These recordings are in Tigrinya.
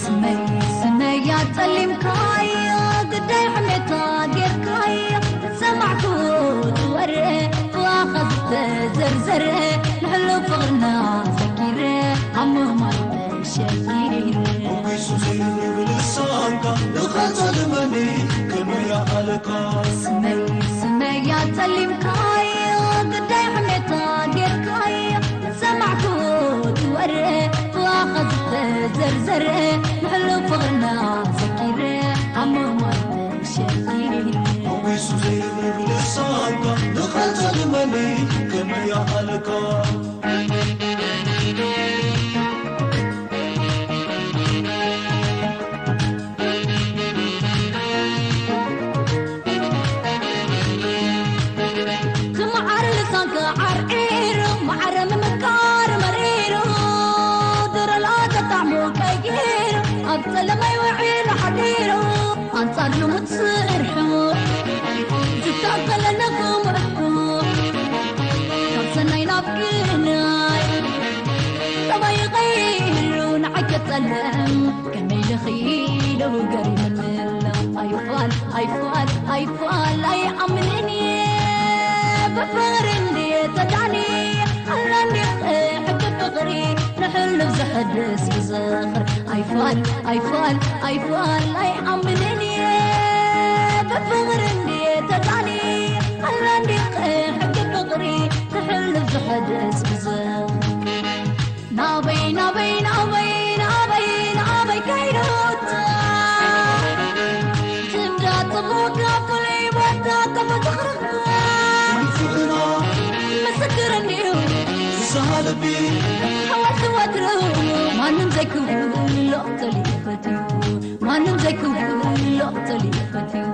ስመይ ስመያ ጸሊምካዮ ግዳይ ሕሜታ ጌርካዮ ሰማዕኩ ትወረ ብዋኻ ዝተዘርዘረ ንሕሉፍ ፍቕርና ዘኪረ ኣብ ምህማይ ተሸጊረ። ሞጒሱ ዘይርብርብ ልሳንካ ንኸጸልመኒ ከመይ ይኣለካ? ስመይ ስመያ ጸሊምካዮ ግዳይ ሕሜታ ጌርካዮ ሰማዕኩ ትወረ ብዋኻ ዝተዘርዘረ ንሕሉፍ ፍቕርና ዘኪረ ኣብ ምህማይ ተሸጊረ። ሞጒሱ ዘይርብርብ ልሳንካ ንኸጸልመኒ ከመይ ይኣለካ? ክመዓር ልሳንካ ዓርዒሩ፣ ማዕረ ምምካር መሪሩ፣ ድረላ ተጣዕሙ ቀይሩ፣ ኣብ ጸለማይ ውዒሉ ሓዲሩ፣ ኣንጻር ልሙድ ስርሑ ዝታገለ ነፍሱ ምርሑ፣ ካብ ሰናይ ናብ ግናይ ጠባይ ቀይሩ፣ ንዓይ ከጸልም ከመይ ኢለ ኺኢሉ ገሪምላ። ኣይፋል ኣይፋል ኣይፋል ኣይኣምንን እየ፣ ብፍቕሪ እንድየ ተዳንየ። ኣላ እንድየ ሕጊ ፍቕሪ ንሕሉፍ ዘሕድስ ይዘኽር። ኣይፋል ኣይፋል ኣይፋል ኣይኣምንን እየ፣ ብፍቕሪ እንድየ ተዳንየ። ኣላ እንድየ ሕጊ ፍቕሪ ንሕሉፍ ዘሕድስ ይዘኽር። ናበይ ናበይ ናበይ ናበይ ናበይ ከይዶት ዝንዳ ጽቡቕ ፍሉይ ቦታ ከመዝኽርኻ ምስክር እንድዩ ንስኻ ልቢ ሓዋሲ ወትሩ ማንም ዘይክውሎ ተሊፈትዩ ማንም ዘይክውሎ ተሊፈትዩ።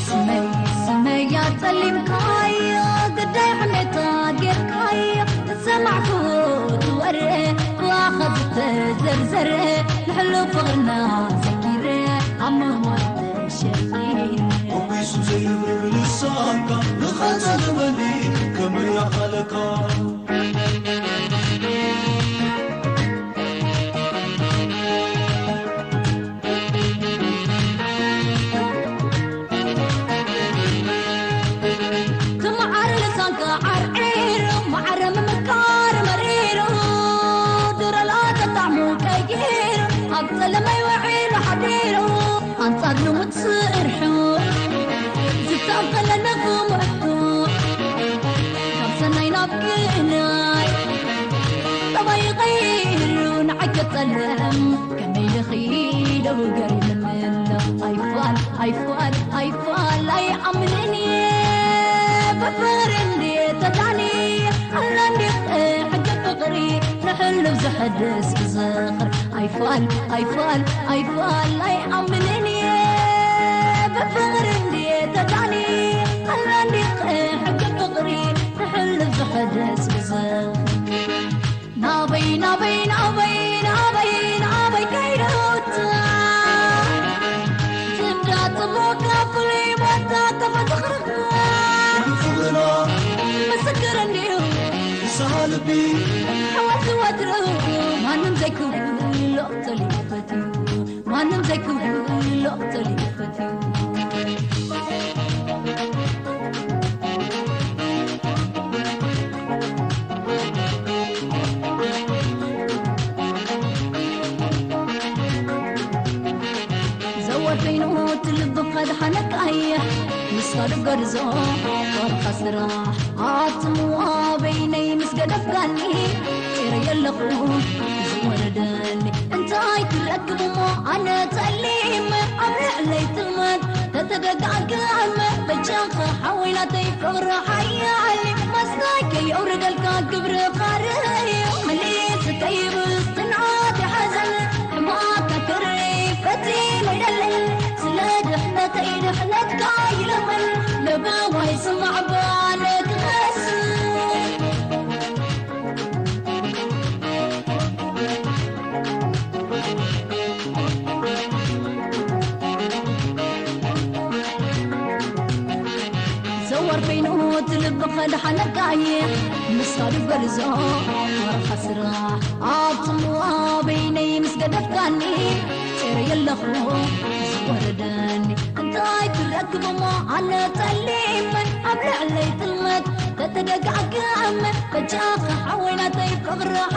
ስመይ ስመያ ጸሊምካዮ ግዳይ ሕሜታ ጌርካዮ ዝሰማዕኩ ትወረ ብዋኻ ዝተዘርዘረ ንሕሉፍ ፍቕርና ዘኪረ ኣብ ምህዋይ ተሸጊረ። ሞጒሱ ዘይርብርብ ልሳንካ ንኸጸልመኒ ከመይ ይኣለካ? ክመዓር ልሳንካ ዓርዒሩ ማዕረ ምምካር መሪሩ ድረላ ተጣዕሙ ቀይሩ ኣብ ጸለማይ ውዒሉ ሓዲሩ ኣንጻር ልሙድ ስርሑ ዝታገለ ነፍሱ ምርሑ ካብ ሰናይ ናብ ግናይ ጠባይ ቀይሩ ንዓይ ከጸልም ከመይ ኢለ ኺኢሉ ገሪምላ። ኣይፋል ኣይፋል ኣይፋል ኣይኣምንን እየ፣ ብፍቕሪ እንድየ ተዳንየ። ኣላ እንድየ ሕጊ ፍቕሪ ንሕሉፍ ዘሕድስ ይዘኽር። ኣይፋል ኣይፋል ኣይፋል ኣይኣምንን እየ፣ ብፍቕሪ እንድየ ተዳንየ። ኣላ እንድየ ሕጊ ፍቕሪ ንሕሉፍ ዘሕድስ ይዘኽር። ናበይ ናበይ ናበይ ናበይ ናበይ ከይዶት ዝንዳ ጽቡቕ ፍሉይ ቦታ ከመዝኽርኻ ፍቕርና ምስክር እንድዩ ንስኻ ልቢ ሓዋሲ ወትሩ ማንም ዘይክውሎ ተሊፈትዩ ማንም ዘይክውሎ ተሊፈትዩ። ዘወር ከይኑ እቲ ልቢ ከድሓነካ እየ። ምስካሉ ገርዞ ወርካ ስራሕ ኣብቲ ምዋ በይነይ ምስ ገደፍካኒ ጭረ የለኹ ዝወረደኒ እንታይ ክረክብ እሞ ኣነ ጠሊም ኣብ ልዕለይ ትልመት ተተደጋግም በጃኻ ሓወይ ናተይ ፍቕሪ ሓያል ማስናይ ከየውርደልካ ግብሪ ኻርዩ መሊስ ከይብስ ትንዓት ሓዘን ሕማካ ክሪ ፈጺመ ይደሊ ስለ ድሕነተይ ድሕነትካ ይለምን ልብዋይ ስማዕ ባነ ክኸስ ዘዋር ኮይኑ ትልብኸ ድሓነካየ ምሳሉ ገርዞ ወርኻ ስራሕ ኣብ ጽምዋ በይነይ ምስ ገደፍካኒ ጭር የለኹ ዝወረደኒ እንታይ ክረክብ እሞ ኣነ ጠሊም ኣብ ልዕለይ ጥልመት ተተደጋግም በጃኻ ሓወይ ናተይ ፍቕርኻ